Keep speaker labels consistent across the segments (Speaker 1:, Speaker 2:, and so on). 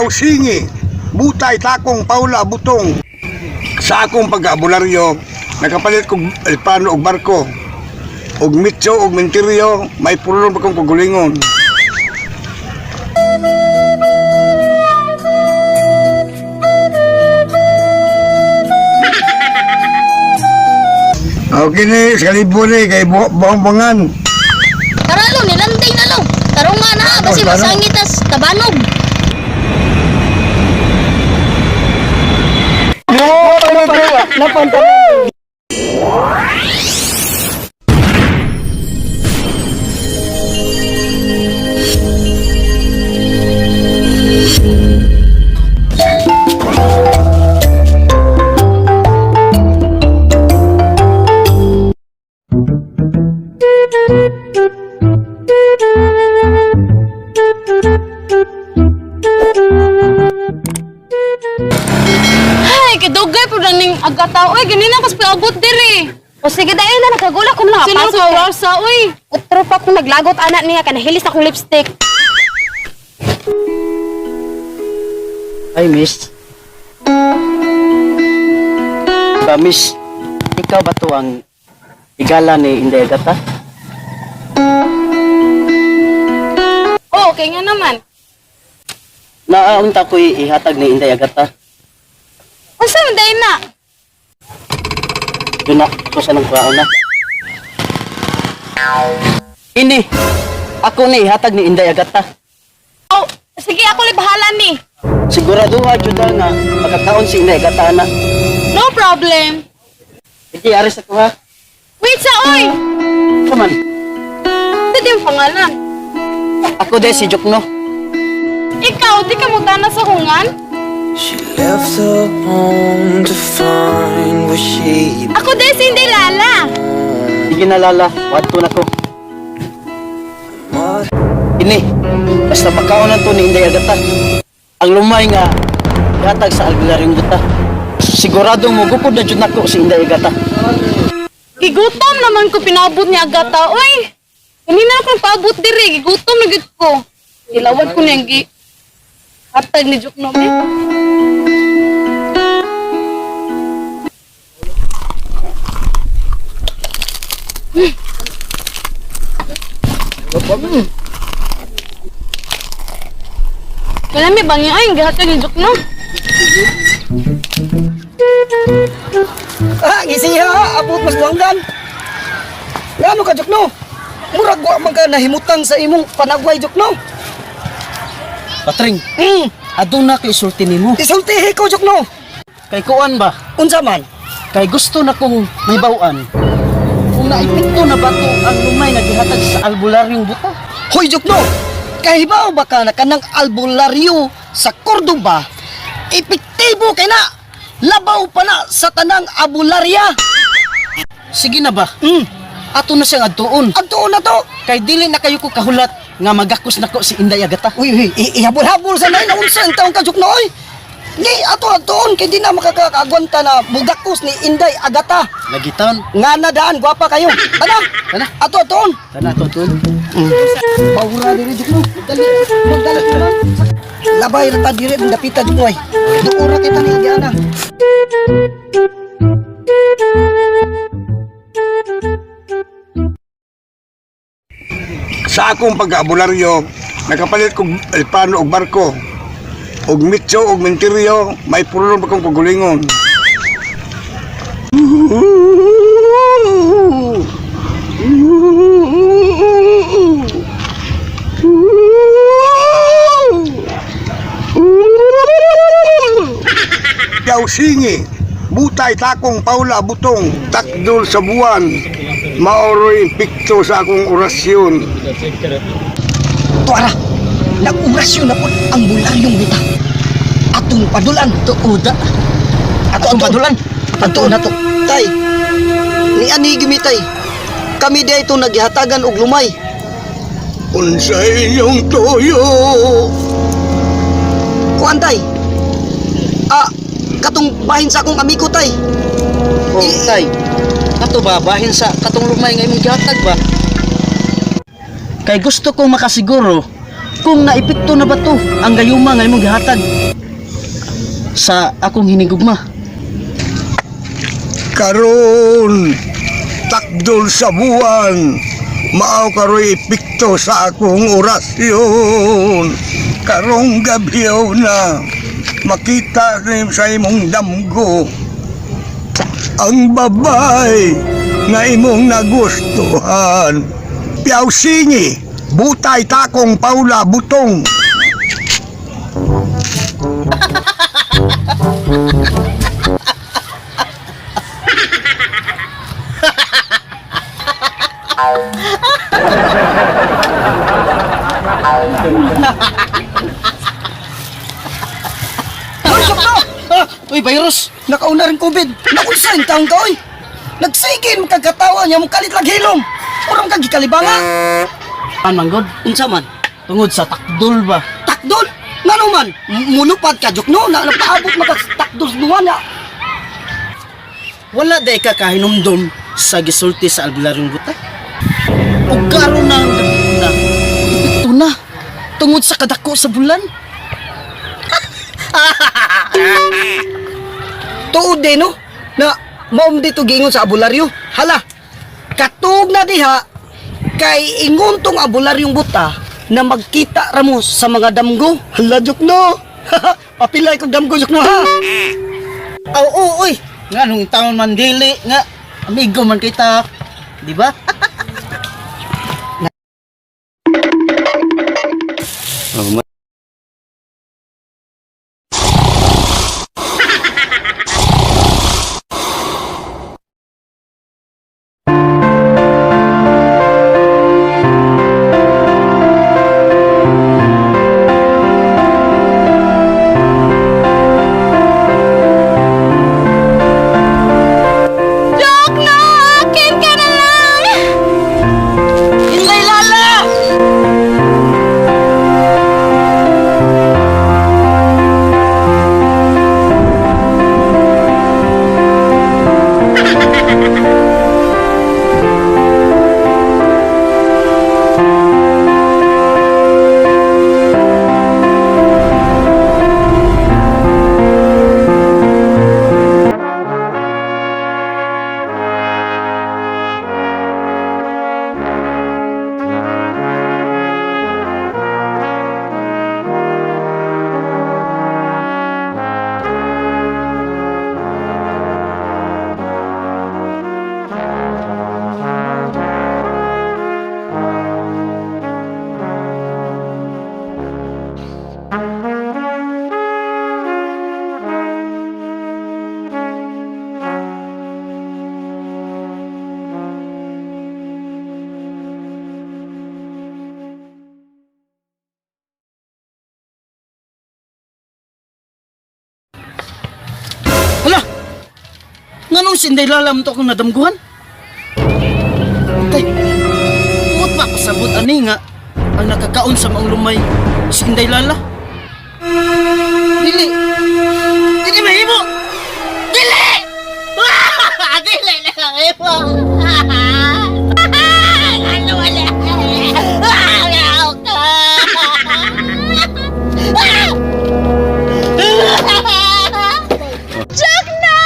Speaker 1: Yausingi, Butay, Takong, Paula, Butong. Sa akong pag-abularyo, nakapalit kog plano og barko. Og mitso og mentiryo, may pulong pa kong kagulingon. Okay ni, sa libo ni, kay buong-buongan.
Speaker 2: Tara lo, nilanding na lo. Tarong nga na, basi
Speaker 1: Oh, tarong.
Speaker 2: masangit tas tabanog. Ay, kadugay po na ning agata. Uy, ganina kas paabot diri.
Speaker 3: O sige dahil na nakagula ko na
Speaker 2: Sino
Speaker 3: nakapasok.
Speaker 2: ka rasa, uy?
Speaker 3: Utro pa kung naglagot ana niya kanahilis akong lipstick.
Speaker 4: Ay, miss. Ba, miss, ikaw ba to ang igala ni Inday Agata?
Speaker 2: Oh, okay nga naman.
Speaker 4: Naaunta ko'y ihatag ni Inday Agata.
Speaker 2: Unsa man dahil na?
Speaker 4: Yun na, ko sa nang kuhaon na. Ini, ako ni ihatag ni Inday Agata.
Speaker 2: Oh, sige ako li bahala ni.
Speaker 4: Siguraduha jud nga makakaon si Inday Agata na.
Speaker 2: No problem.
Speaker 4: Sige, aris ako ha.
Speaker 2: Wait sa oy.
Speaker 4: Come on.
Speaker 2: Ito yung pangalan.
Speaker 4: Ako din si Jokno.
Speaker 2: Ikaw, di ka mutana sa hungan?
Speaker 5: She left her home to find where she
Speaker 2: Ako din si Inday Lala.
Speaker 4: Sige na lala, wadto na ko. Ini, basta makaon na to ni Inday Agata. Ang lumay nga, ihatag sa albularyo buta. Siguradong mugupod na jud nako si Inday Agata.
Speaker 2: Gigutom naman ko pinaabot ni Agata. Uy! Kanina ako paabot diri, gigutom na gid ko. Ilawad ko niyang gi hatag ni Jukno eh. Kalami bang yung ay, gihatag ni Jukno?
Speaker 6: Ah, gisiha, abot mas duanggan. Ngano ka Jokno? Murag wa man ka nahimutang sa imong panagway Jokno.
Speaker 4: Patring, aduna kay isulti nimo.
Speaker 6: Isultihi ko Jokno.
Speaker 4: Kay kuan ba?
Speaker 6: Unsa man?
Speaker 4: Kay gusto na kong may bawaan. Kung naipikto na ba to ang lumay nga gihatag sa albularyong buta?
Speaker 6: Hoy Jokno. Kahibaw ba ka na kanang albularyo sa Cordoba? Epektibo kay na. Labaw pa na sa tanang abularya.
Speaker 4: Sige na ba? Ato na siyang adtuon.
Speaker 6: Adtuon na to.
Speaker 4: Kay dili na kayo ko kahulat nga magakos nako si Inday Agata.
Speaker 6: Uy, uy, ihabol-habol sa nay naunsa ang taong ka Jokno oy. Ni ato adtuon kay di na makakaagwanta na bugakos ni Inday Agata.
Speaker 4: Lagi taon.
Speaker 6: Nga na daan, gwapa kayo. Tana,
Speaker 4: Tana.
Speaker 6: ato adtuon.
Speaker 4: Tana to tol.
Speaker 6: Paura diri jud no. Dali, magdala ko na. Labay ra ta diri ang dapita jud oy. Duora kita ni Diana.
Speaker 1: Sa akong pag-abularyo, nakapalit kog plano og barko. Og mitso og mentiryo, may pulong pa kong kagulingon. Yausingi, Butay, Takong, Paula, Butong, Takdol sa buwan, maoroy pikto sa akong orasyon.
Speaker 6: Tuara. Nag-orasyon na pud ang bularyong buta. Atong padulan tuoda. Ato atong padulan. Adtuon na to. Tay. Ni ani gimitay. Kami di ito naghihatagan og lumay.
Speaker 1: Unsa inyong tuyo?
Speaker 6: Kuan tay. Ah, katong bahin sa akong amigo tay.
Speaker 4: Oh, tay. Kato ba bahin sa katong lumay nga imong gihatag ba? Kay gusto kong makasiguro Kung naepekto na ba to ang gayuma nga imong gihatag sa akong hinigugma.
Speaker 1: Karon takdol sa buwan, mao karoy epekto sa akong orasyon. Karong gabi na makita ni sa imong damgo ang babay nga imong nagustuhan. Piaw singi, butay takong paula butong.
Speaker 6: Hoy, sakto!
Speaker 4: Ah, uy, virus!
Speaker 6: Nakauna rin COVID. Nakunsa yung taong ka, oy! Nagsigin kagkatawa niya, mukalit lang hilom. Urang kag gikalibanga.
Speaker 4: An manggod?
Speaker 6: Unsa man?
Speaker 4: Tungod sa takdol ba?
Speaker 6: Takdol! Ngano man? Mulupad ka, jok no? Na, napaabot maka takdol sa buwan na.
Speaker 4: Wala day ka kahinumdum sa gisulti sa albularyo buta. O karon na ang gabi na. Epekto na. Tungod sa kadako sa bulan.
Speaker 6: Tuod din, no? Na maum dito giingon sa abularyo. Hala, katug na diha kay ingon tong abularyong buta na magkita ra mo sa mga damgo. Hala, jok no. Papilay kog damgo, jok no, ha?
Speaker 4: Oo, oh, uy. Nga nung taon man dili nga amigo man kita. Di ba?
Speaker 2: Joke na! Akin ka na lang!
Speaker 4: Inday Lala! Hala! Nganong si Inday Lala mo to akong nadamguhan? Tay, buot ba pasabot ani nga ang nakakaon sa maong lumay si Inday Lala? Dili! Dili mahimo! Dili! Dili na mahimo! Ano wala?
Speaker 2: Joke na!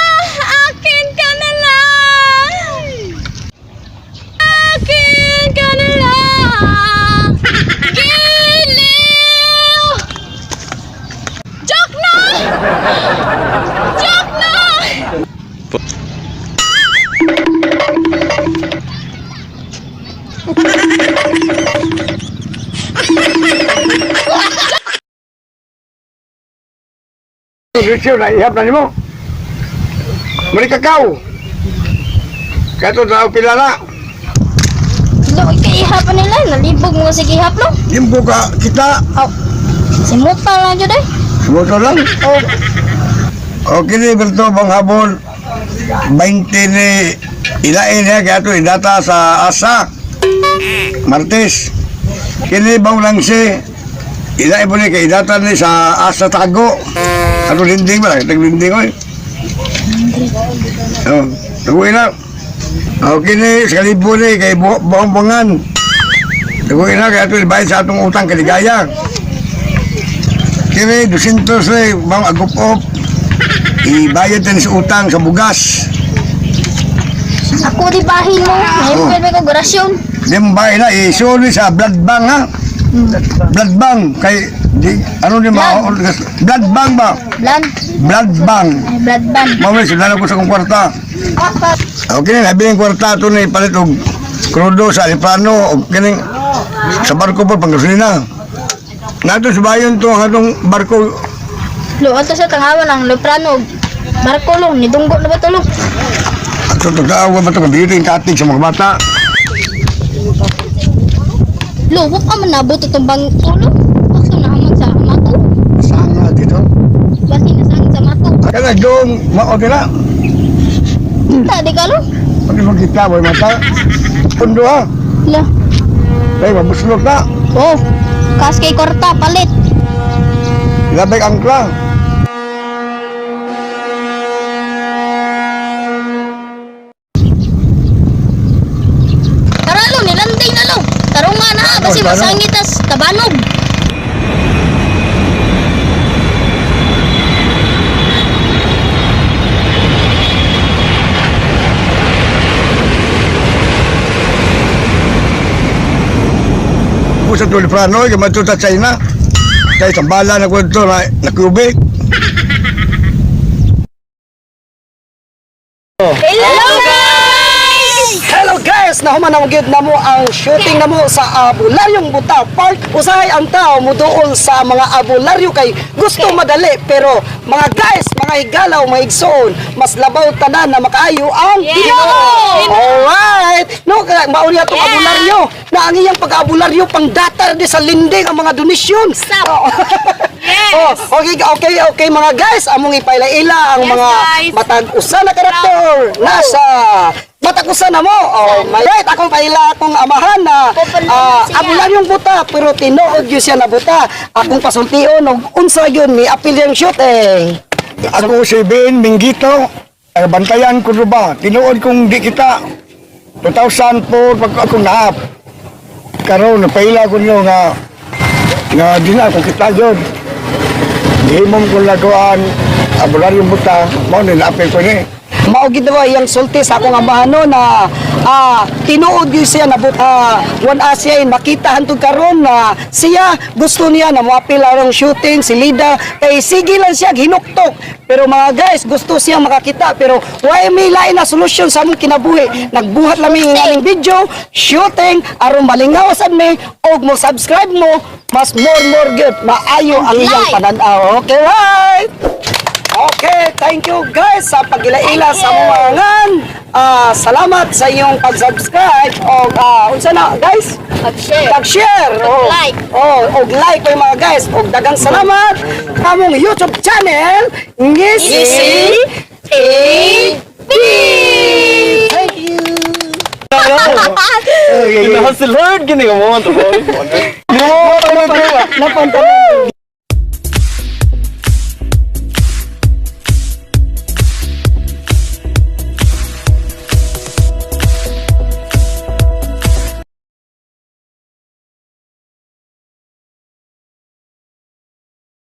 Speaker 2: Akin ka na lang! Akin ka na lang! Giliw! Joke na! Joke na!
Speaker 1: Lucio, naihap na nimo. Mali kakaw. Kato na pila na.
Speaker 3: Lo, kay pa nila. Nalibog mo sa gihap, lo.
Speaker 1: Limbo ka kita.
Speaker 3: Simuta lang jud eh.
Speaker 1: Motor lang.
Speaker 3: Oh,
Speaker 1: Okay ni Berto bang habol. 20 ni ilain niya kaya ito idata sa asa. Martes. Kini bang lang si ilain po ni kay idata ni sa asa tago. Ato linding ba? Taglinding oy. Oh, taguin na. Okay ni sa kalibo ni kay buong-buongan. Taguin na kaya ito ibayad sa atong utang kaligaya. Kini 200 eh, bang agupop. Ibayad din sa utang sa bugas.
Speaker 3: Ako di bahin mo. Ngayon
Speaker 1: Oh.
Speaker 3: pwede ko orasyon.
Speaker 1: Di mo bahay na, isuli sa blood bank ha. Blood bank, kay, di, ano di ma, blood bank ba?
Speaker 3: Blood.
Speaker 1: Blood bank.
Speaker 3: Ay, blood band.
Speaker 1: Mawala, sundan ako sa kong kwarta. Okay na, nabili yung kwarta ito na ipalit og krudo sa Aliplano, og kining sa barko po, panggasolina. Nato sa bayan to, ang atong barko,
Speaker 3: Lo, ato sa tangawan ang Loprano. Barko lo, nidunggo na ba to lo?
Speaker 1: ato to taawa ba ito, kabiyuto yung katig sa mga bata.
Speaker 3: Lo, wag ka man nabot itong bang ulo. Wag na naman sa mato.
Speaker 1: Saan nga dito?
Speaker 3: Basi nasangit sa mato.
Speaker 1: Kaya dong, ma-okay na.
Speaker 3: Kita, di ka lo?
Speaker 1: Pag magkita, boy mata. Pundo ha.
Speaker 3: La.
Speaker 1: Ay, mabuslot na.
Speaker 3: Oh, kas kay korta, palit.
Speaker 1: Ilabay ang angkla.
Speaker 3: Tara lo, nilanding na lo. Tarungan na, basi
Speaker 1: Oh, tara.
Speaker 3: masangit tas tabanog.
Speaker 1: Pusa to Liprano, kaya matuta China. Kaya sa bala na kwento na, na Quebec.
Speaker 2: Hello guys!
Speaker 6: Hello guys! Nahuman na gyud namo ang shooting namo sa Abularyong Buta Park. Usahay ang tao muduol sa mga abularyo kay gusto madali pero mga guys, mga higalaw, mga igsoon, mas labaw tanan na makaayo ang
Speaker 2: Ginoo!
Speaker 6: Alright! No, kaya mauni atong abularyo na ang iyang pag-abularyo pangdatar di sa linding ang mga donasyon.
Speaker 2: Stop.
Speaker 6: Oh.
Speaker 2: Yes!
Speaker 6: Oh, okay, okay, okay mga guys, among ipaila-ila ang
Speaker 2: Yes,
Speaker 6: mga
Speaker 2: guys.
Speaker 6: matag usa na karakter nasa matag usa na mo. Oh, my right, akong paila akong amahan na
Speaker 3: Popular siya.
Speaker 6: abulan yung buta pero tinuod gyud siya na buta. Akong pasultion og unsa gyud ni apil yung shooting.
Speaker 1: Ako si Ben Mingito, ay bantayan ko ba? Tinuod kong di kita. 2004 pag ako naap. Karon napaila ko nyo nga nga di na ako kita yun. Gihimom ko laguan, abularyong buta, mao ni naapil ko ni.
Speaker 6: Mao gid ba iyang sulti sa akong amahan no na tinuod gyud siya na buta. One Asia in makita hantod karon na siya gusto niya na moapil arong shooting si Lida kay sige lang siya hinuktok. Pero mga guys, gusto siya makakita pero why may lain na solusyon sa among kinabuhi. Nagbuhat lang mi ng aning video, shooting aron malingaw sad mi og mo subscribe mo mas more more good maayo ang iyang
Speaker 3: Like.
Speaker 6: pananaw. Okay, right? Okay, thank you guys sa pagila-ila sa mga ngan. Salamat sa iyong pag-subscribe o unsa na guys?
Speaker 3: Pag-share.
Speaker 6: Pag-share. Oh.
Speaker 3: Like.
Speaker 6: Oh, og like ko mga guys. Og dagang salamat among YouTube channel Ngisi
Speaker 3: A B.
Speaker 6: Thank you.
Speaker 4: Hustle hard gini ka mo to.
Speaker 6: Napantalo.